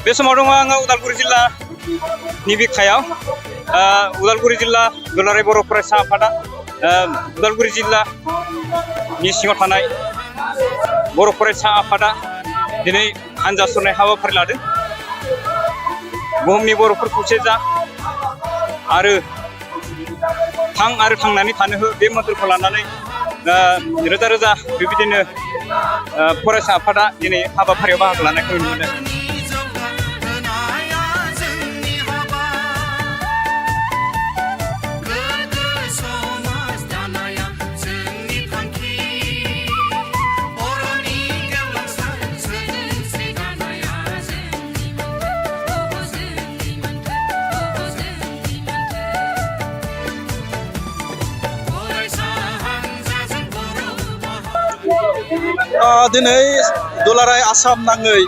बे समाव दङ आङो उदालगुरि जिल्लानि बिखायाव उदालगुरि जिल्ला दुलाराय बर' फरायसा आफादा उदालगुरि जिल्लानि सिङाव थानाय बर' फरायसा आफादा दिनै हानजा सुरनाय हाबाफारि लादों। बुहुमनि बर'फोर खौसे जा आरो थांनानै थानो हो बे मन्त्रखौ लानानै रोजा रोजा बेबायदिनो फरायसा आफादा दिनै हाबाफारियाव बाहागो लानायखौ नुनो मोनो। दिनै दुलाराय आसाम नाङै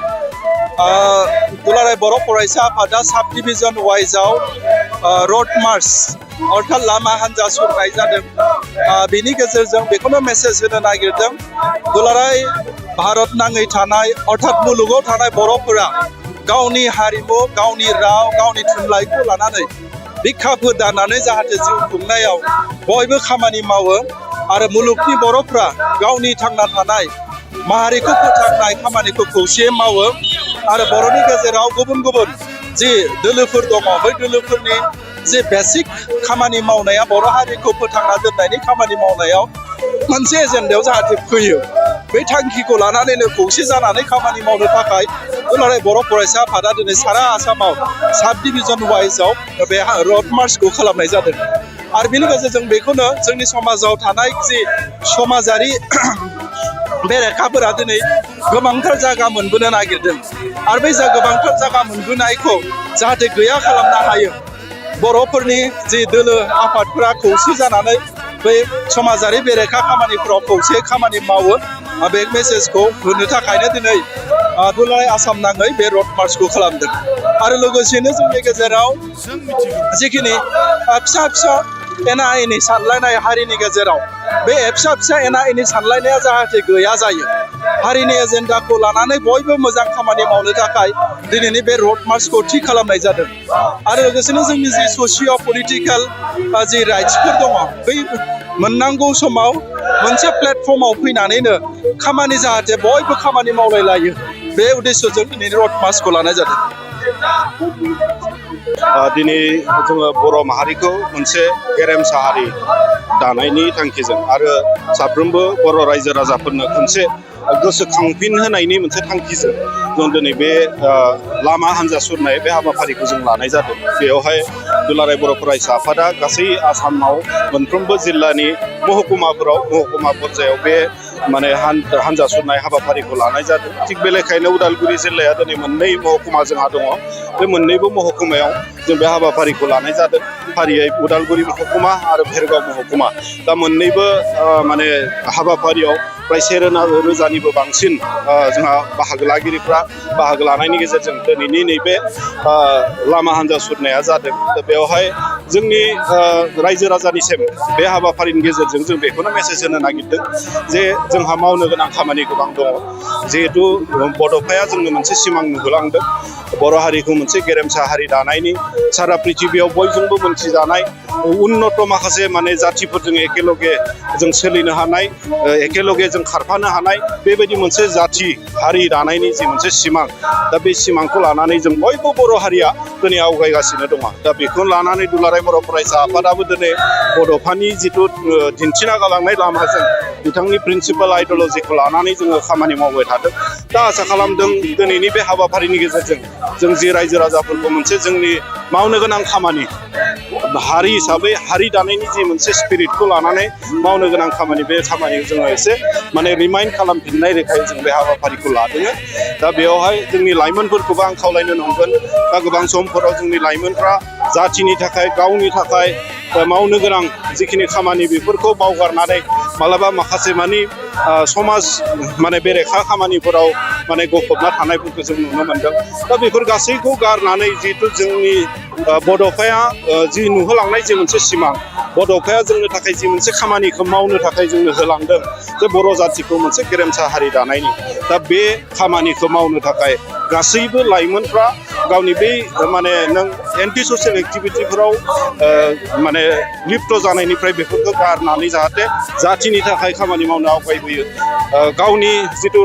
दुलाराय बर' फरायसा आफादा साब डिभिजन वाइजआव रड मार्च अर्थात लामा हान्जा सुरनाय जादों। बेनि गेजेरजों बेखौनो मेसेज होनो नागिरदों दुलाराय भारत नाङै थानाय अर्थात मुलुगाव थानाय बर'फोरा गावनि हारिमु गावनि राव गावनि थुनलाइखौ लानानै बिखा फोदाननानै जाहाथे जिउ खुंनायाव बयबो खामानि मावो आरो मुलुगनि बर'फ्रा गावनि थांना थानाय माहारिखौ फोथांनाय खामानिखौ खौसेयै मावो आरो बर'नि गेजेराव गुबुन गुबुन जि दोलोफोर दङ बै दोलोफोरनि जि बेसिक खामानि मावनाया बर' हारिखौ फोथांना दोननायनि खामानि मावनायाव मोनसे एजेन्डायाव जाहाथे फैयो बै थांखिखौ लानानैनो खौसे जानानै खामानि मावनो थाखाय दुलाराय बर' फरायसा आफादा दिनै सारा आसामाव साब डिभिजन वाइजआव बे रड मार्चखौ खालामनाय जादों। आरो बेनि गेजेरजों बेखौनो जोंनि समाजाव थानाय जि समाजारि बेरेखाफोरा दिनै गोबांथार जायगा मोनबोनो नागिरदों आरो बै गोबांथार जायगा मोनबोनायखौ जाहाथे गैया खालामनो हायो बर'फोरनि जि दोलो आफादफोरा खौसे जानानै बै समाजारि बेरेखा खामानिफोराव खौसे खामानि मावो बे मेसेजखौ होनो थाखायनो दिनै दुलाराय आसाम नाङै बे रड मार्चखौ खालामदों। आरो लोगोसेनो जोंनि गेजेराव जिखिनि फिसा फिसा एना एनि सानलायनाय हारिनि गेजेराव बे फिसा फिसा एना एनि सानलायनाया जाहाथे गैया जायो हारिनि एजेन्डाखौ लानानै बयबो मोजां खामानि मावनो थाखाय दिनैनि बे रड मार्चखौ थि खालामनाय जादों। आरो लोगोसेनो जोंनि जि ससिय' पलिटिकेल जि राइट्सफोर दङ बै मोननांगौ समाव मोनसे प्लेटफर्माव फैनानैनो खामानि जाहाथे बयबो खामानि मावलायलायो बे उद्देश्यजों दिनैनि रड मार्चखौ लानाय जादों। दिनै जोङो बर' माहारिखौ मोनसे गेरेमसा हारि दानायनि थांखिजों आरो साफ्रोमबो बर' रायजो राजाफोरनो खनसे गोसोखांफिन होनायनि मोनसे थांखिजों जों दिनै बे लामा हान्जा सुरनाय बे हाबाफारिखौ जों लानाय जादों। बेवहाय दुलाराय बर' फरायसा आफादा गासै आसामाव मोनफ्रोमबो जिल्लानि महकुमा पर्जायाव बे माने हान्जा सुरनाय हाबाफारिखौ लानाय जादों। थिग बे लेखायैनो उदालगुरि जिल्लाया दिनै मोननै महकुमा जोंहा दङ। बे मोननैबो महकुमायाव जों बे हाबाफारिखौ लानाय जादों फारियै उदालगुरि महकुमा आरो भेरगाव महकुमा दा मोननैबो माने हाबाफारियाव प्राय 1,000निबो बांसिन जोंहा बाहागो लागिरिफ्रा बाहागो लानायनि गेजेरजों दिनैनि नैबे लामा हान्जा सुरनाया जादों। दा बेवहाय जोंनि रायजो राजानिसिम बे हाबाफारिनि गेजेरजों जों बेखौनो मेसेज होनो नागिरदों जे जोंहा मावनो गोनां खामानि गोबां दङ। जिहेतु बड'फाया जोंनो मोनसे सिमां नुहोलांदों बर' हारिखौ मोनसे गेरेमसा हारि दानायनि सारा पृथिबियाव बयजोंबो मोनथिजानाय उन्नत माखासे माने जाथिफोरजों एखेलगे जों सोलिनो हानाय एखेलगे जों खारफानो हानाय बेबायदि मोनसे जाथि हारि दानायनि जि मोनसे सिमां दा बे सिमांखौ लानानै जों बयबो बर' हारिया दिनै आवगायगासिनो दङ। दा बेखौ लानानै दुलाराय बर' फरायसा आफादाबो दिनै बड'फानि जिथु दिन्थिना गालांनाय लामाजों बिथांनि प्रिन्सिपाल आइडिय'लजिखौ लानानै जोङो खामानि मावबाय थादों। दा आसा खालामदों दिनैनि बे हाबाफारिनि गेजेरजों जों जि रायजो राजाफोरखौ मोनसे जोंनि मावनो गोनां खामानि हारि हिसाबै हारि दानायनि जि मोनसे स्पिरिटखौ लानानै मावनो गोनां खामानि बे खामानिखौ जोङो एसे माने रिमाइन्ड खालामफिननाय लेखायै जों बे हाबाफारिखौ लादों। दा बेवहाय जोंनि लाइमोनफोरखौबो आं खावलायनो नंगोन दा गोबां समफोराव जोंनि लाइमोनफ्रा जाथिनि थाखाय गावनि थाखाय मावनो गोनां जिखिनि खामानि बेफोरखौ बावगारनानै मालाबा माखासे मानि समाज माने बेरेखा खामानिफोराव माने गफबना थानायफोरखौ जों नुनो मोनदों। दा बेफोर गासैखौ गारनानै जिहेतु जोंनि बड'फाया जि नुहोलांनाय जे मोनसे सिमां बड'फाया जोंनो थाखाय जि मोनसे खामानिखौ मावनो थाखाय जोंनो होलांदों जे बर' जातिखौ मोनसे गेरेमसा हारि दानायनि दा बे खामानिखौ मावनो थाखाय गासैबो लाइमोनफ्रा गावनि बै माने नों एन्टि ससियेल एक्टिभिटिफोराव माने लिप्त जानायनिफ्राय बेफोरखौ गारनानै जाहाथे जाथिनि थाखाय खामानि मावनो आवगायबोयो गावनि जिथु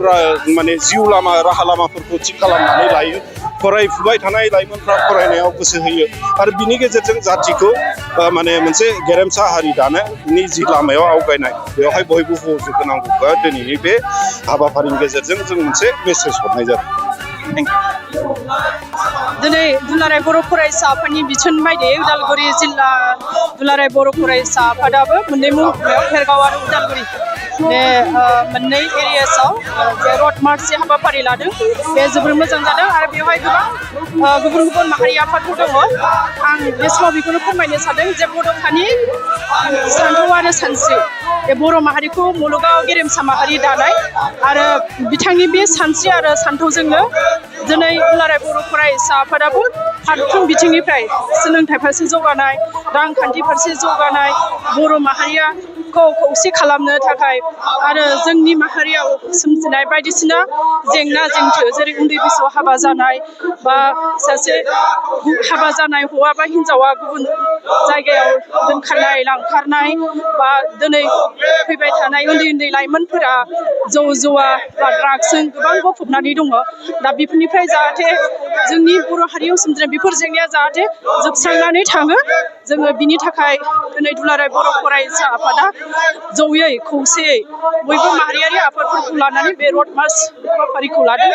माने जिउ लामा राहा लामाफोरखौ थि खालामनानै लायो फरायफुबाय थानाय लाइमोनफ्रा फरायनायाव गोसो होयो आरो बिनि गेजेरजों जाथिखौ माने मोनसे गेरेमसा हारि दानायनि जि लामायाव आवगायनाय बेवहाय बयबो होनांगौखौ दिनैनि बे हाबाफारिनि गेजेरजों जों मोनसे मेसेज हरनाय जादों। दिनै दुलाराय बर' फरायसा आफादनि बिथोन बायदियै उदालगुरि जिल्ला दुलाराय बर' फरायसा आफादाबो मोननै मुंख'याव भेरगाव आरो उदालगुरि बे मोननै एरियासआव जे रड मार्चनि हाबाफारि लादों बे जोबोर मोजां जादों आरो बेवहाय गोबां गुबुन गुबुन माहारि आफादफोर दङ आं बे समाव बेखौनो फोरमायनो सानदों जे बड'फानि सानथौ आरो सानस्रि बे बर' माहारिखौ मुलुगाव गेरेमसा माहारि दानाय आरो बिथांनि बे सानस्रि आरो सानथौजोंनो दिनै दुलाराय बर' फरायसा आफादाबो फारफ्रोम बिथिंनिफ्राय सोलोंथाइ फारसे जौगानाय रांखान्थि फारसे जौगानाय बर' माहारिया खौसे खालामनो थाखाय आरो जोंनि माहारियाव सोमजिनाय बायदिसिना जेंना जेंथो जेरै उन्दै बैसोआव हाबा जानाय बा सासे हाबा जानाय हौवा बा हिन्जावा गुबुन जायगायाव दोनखारनाय लांखारनाय बा दिनै फैबाय थानाय उन्दै उन्दै लाइमोनफोरा जौ जुवा बा ड्राग्सजों गोबां गफबनानै दङ दा बेफोरनिफ्राय जाहाथे जोंनि बर' हारियाव सोमजिनाय बेफोर जेंनाया जाहाथे जोबस्रांनानै थाङो जोङो बिनि थाखाय दिनै दुलाराय बर' फरायसा आफादा जयै खौसेयै बयबो माहारियारि आफादफोरखौ लानानै बे रड मार्च हाबाफारिखौ लादों।